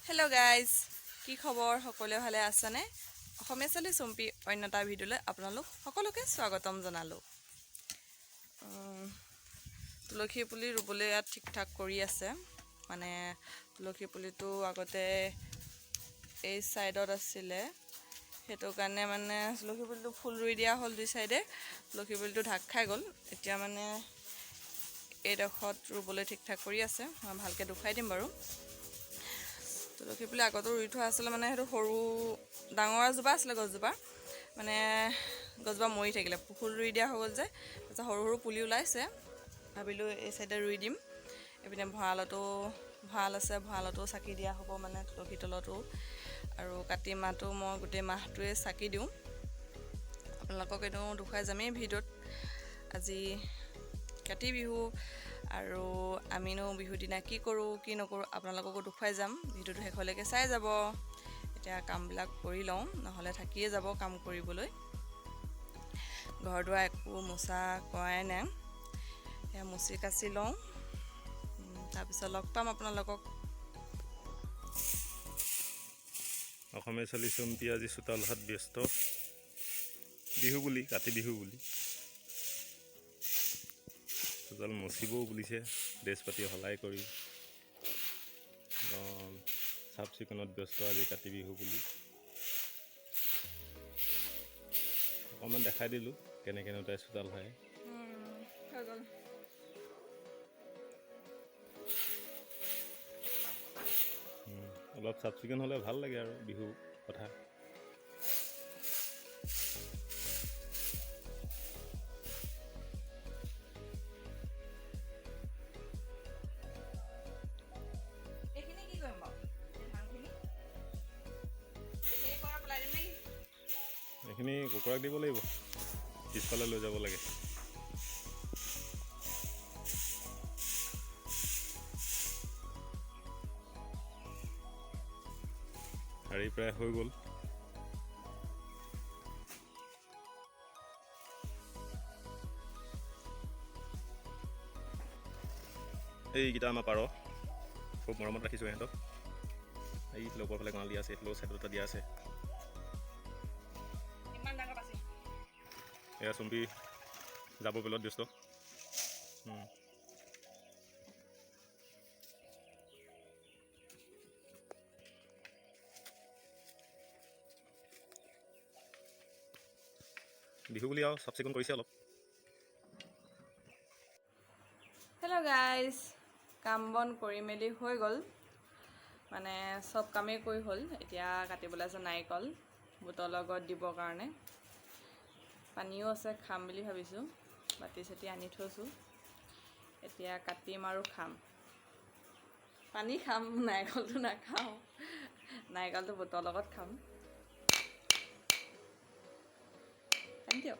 Hello' guys, কি খবৰ? সকলোৱে ভালে আছেনে? অসমীয়া ছোৱালী চুম্পী অন্য এটা ভিডিঅ'লৈ আপোনালোক সকলোকে স্বাগতম জনালোঁ। তুলসী পুলি ৰুবলৈ ইয়াত ঠিক ঠাক কৰি আছে। মানে তুলসী পুলিটো আগতে এই ছাইডত আছিলে, সেইটো কাৰণে মানে তুলসী পুলিটো ফুল ৰুই দিয়া হ'ল দুই ছাইডে, তুলসী পুলিটো ঢাক খাই গ'ল। এতিয়া মানে এইডোখৰত ৰুবলৈ ঠিক ঠাক কৰি আছে, মই ভালকৈ দেখুৱাই দিম বাৰু। তুলসী পুলি আগতো ৰুই থোৱা আছিলে, মানে সেইটো সৰু ডাঙৰ এজোপা আছিলে গছজোপা, মানে গছজোপা মৰি থাকিলে, ফুল ৰুই দিয়া হৈ গ'ল যে, তাৰপিছত সৰু সৰু পুলি ওলাইছে, ভাবিলোঁ এই চাইডে ৰুই দিম। এইপিনে ভঁৰালতো ভঁৰাল আছে, ভঁৰালতো চাকি দিয়া হ'ব, মানে তুলসী তলতো। আৰু কাতি মাহটো মই গোটেই মাহটোৱে চাকি দিওঁ, আপোনালোকক এইটো দেখুৱাই যামেই ভিডিঅ'ত। আজি কাতি বিহু আৰু আমিনো বিহুৰ দিনা কি কৰোঁ কি নকৰোঁ আপোনালোককো দেখুৱাই যাম, ভিডিঅ'টো শেষলৈকে চাই যাব। এতিয়া কামবিলাক কৰি লওঁ, নহ'লে থাকিয়ে যাব কাম কৰিবলৈ। ঘৰ দুৱাৰ একো মোচা কৰাই নাই, সেয়া মুচি কাচি লওঁ, তাৰপিছত লগ পাম আপোনালোকক। অসমীয়া ছোৱালী চুম্পী আজি চোতাল হাত ব্যস্ত, বিহু বুলি, কাতি বিহু বুলি চোতাল মচিবও বুলিছে, ড্ৰেছ পাতি সলাই কৰি চাফ চিকুণত ব্যস্ত আজি কাতি বিহু বুলি। অকণমান দেখাই দিলোঁ কেনেকৈনো তাই চোতাল সাৰে। অলপ চাফ চিকুণ হ'লে ভাল লাগে আৰু বিহু কথা। এইখিনি কুকুৰাক দিব লাগিব, পিছফালে লৈ যাব লাগে। শাৰী প্ৰায় হৈ গ'ল। এইকেইটা আমাৰ পাৰ, খুব মৰমত ৰাখিছোঁ ইহঁতক। এইফালে ওপৰৰ ফালে গঁৰাল দিয়া আছে, এইফালেও চাইডত এটা দিয়া আছে। এয়া চুম্পী যাব পেলোৱাত ব্যস্ত। বিহু বুলি আৰু চাফ চিকুণ কৰিছে অলপ। হেল্ল' গাইজ, কাম বন কৰি মেলি হৈ গ'ল, মানে চব কামেই কৰি হ'ল। এতিয়া কাটিবলৈ আছে নাৰিকল বুটৰ লগত দিবৰ কাৰণে। পানীও আছে, খাম বুলি ভাবিছোঁ, বাতি চাতি আনি থৈছোঁ। এতিয়া কাটিম আৰু খাম, পানী খাম, নাৰিকলটো নাখাওঁ, নাৰিকলটো বুটৰ লগত খাম। Thank you.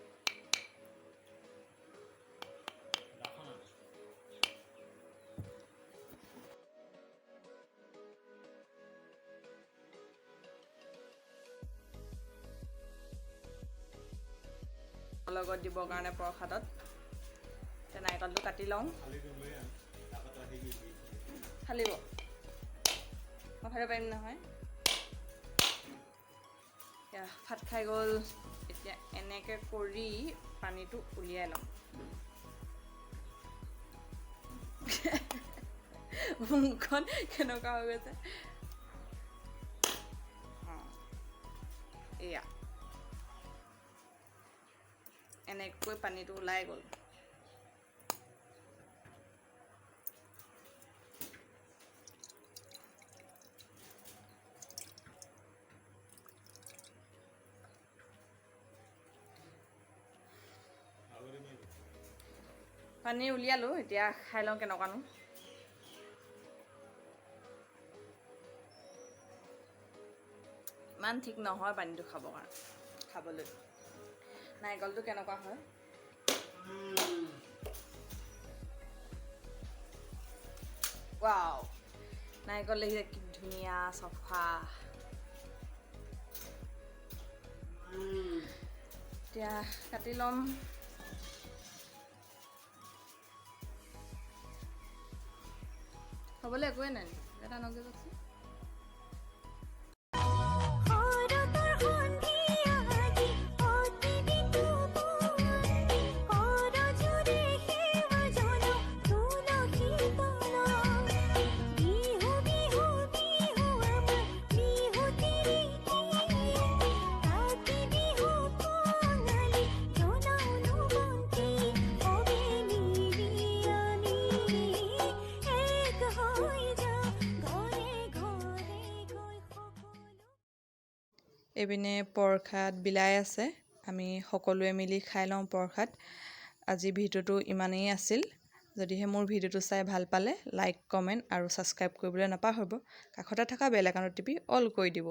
লগত দিবৰ কাৰণে প্ৰসাদত এতিয়া নাৰিকলটো কাটি লওঁ। ফালিব মই ফালিব পাৰিম নহয়। ভাত খাই গ'ল, এতিয়া এনেকৈ কৰি পানীটো উলিয়াই ল'ম। মুখখন কেনেকুৱা হৈ গৈছে। এয়া এনেকৈ পানীটো ওলাই গ'ল। পানী উলিয়ালোঁ, এতিয়া খাই লওঁ কেনেকুৱানো। ইমান ঠিক নহয় পানীটো খাবৰ কাৰণে, খাবলৈ। নাৰিকলটো কেনেকুৱা হয়। ৱাও, নাৰিকল দেখিছে কি ধুনীয়া চফা। এতিয়া কাটি ল'ম। খাবলৈ একোৱেই নাই, এটা নগে যাওকচোন। এইপিনে প্ৰসাদ বিলাই আছে। আমি সকলোৱে মিলি খাই লওঁ প্ৰসাদ। আজি ভিডিঅ'টো ইমানেই আছিল। যদিহে মোৰ ভিডিঅ'টো চাই ভাল পালে, লাইক, কমেণ্ট আৰু ছাবস্ক্ৰাইব কৰিবলৈ নাপাহৰিব। কাষতে থকা বেল আইকনটো টিপি অল কৰি দিব।